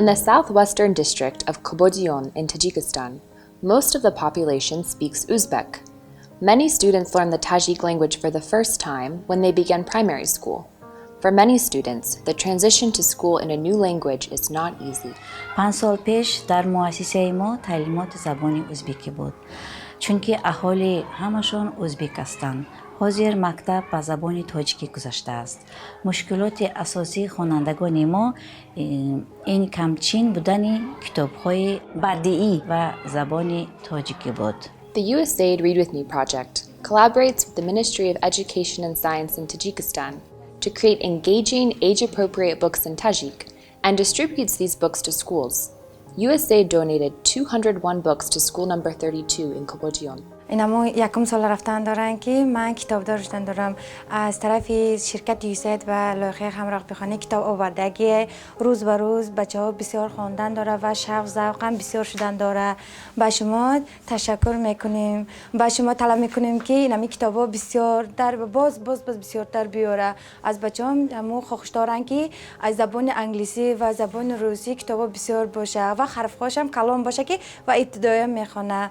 In the southwestern district of Qubodiyon in Tajikistan, most of the population speaks Uzbek. Many students learn the Tajik language for the first time when they begin primary school. For many students, the transition to school in a new language is not easy. 5 сол пеш дар муассисаи мо таълимоти забони ӯзбекӣ буд, чунки аҳолӣ ҳамашон ӯзбек ҳастанд. Ҳозир мактаб ба забони тоҷикӣ гузаштааст. Мушкилоти асосии хонандагони мо ин камчин будани китобҳои бадиӣ ва забони тоҷикӣ буд. The USAID Read With Me project collaborates with the Ministry of Education and Science in Tajikistan to create engaging, age appropriate books in Tajik and distributes these books to schools. USAID donated 201 books to school number 32 in Qubodiyon. Инамо якум сол рафтан доранд, ки ман китобдор шудан дорам. Аз тарафи ширкати ЮСАИД ва лоиҳаи «Ҳамроҳ бихонӣ» китоб овардагие. Рӯз ба рӯз бачаҳо бисёр хондан дора ва шавқ завқам бисёр шудан дора. Ба шумо ташаккур мекунем, ба шумо талаб мекунем, ки инами китобҳо бисёртар, боз боз боз бисёртар биёра. Аз бачаҳо ҳамо хоҳиш доранд, ки аз забони англисӣ ва забони русӣ китобҳо бисёр боша ва ҳарфҳошам калон боша, ки ва ибтидоям мехона.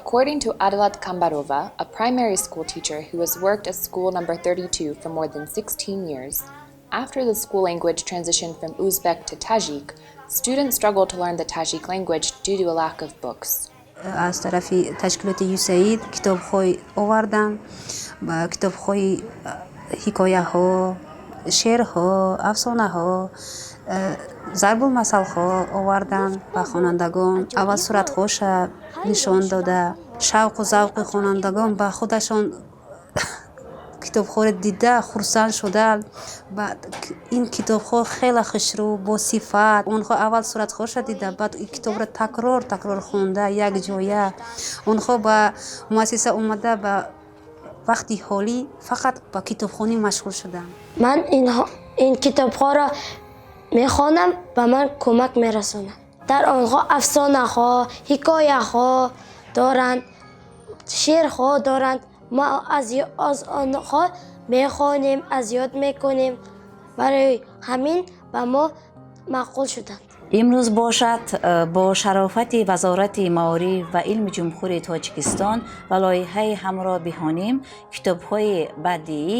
According to Adalat Kambarova, a primary school teacher who has worked at school number 32 for more than 16 years, after the school language transitioned from Uzbek to Tajik, students struggled to learn the Tajik language due to a lack of books. Аз тарафи ташкилоти ЮСАИД китобҳои овардам ба китобҳои ҳикояҳо, шеърҳо, афсонаҳо, зарбулмасалҳо овардан ба хонандагон. Аввал суратҳоша нишон дода, шавқу завқи хонандагон ба худашон китобҳоро дида хурсанд шуда. Ба ин китобҳо хеле хушрӯ, босифат. Онҳо аввал суратҳоша дида, баъд ин китобро такрор такрор хонда, якҷоя онҳо ба муассиса омада, ба вақти холӣ фақат ба китобхонӣ машғул шуданд. Ман ин китобҳоро мехонам, ба ман кӯмак мерасонад. Дар онҳо афсонаҳо, ҳикояҳо доранд, шеърҳо доранд. Мо аз онҳо мехонем, аз ёд мекунем. Барои ҳамин ба мо маъқул шуданд. Имрӯз бошад, бо шарофати Вазорати маориф ва илми Ҷумҳурии Тоҷикистон ва лоиҳаи «Ҳамроҳ бихонем» китобҳои бадиӣ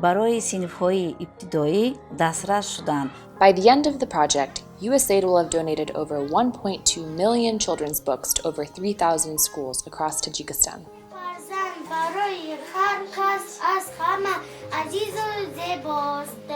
барои синфҳои ибтидоӣ дастрас шуданд. By the end of the project, USAID will have donated over 1.2 million children's books to over 3,000 schools across Tajikistan. Фарзанд барои ҳар кас аз ҳама азизу зебост.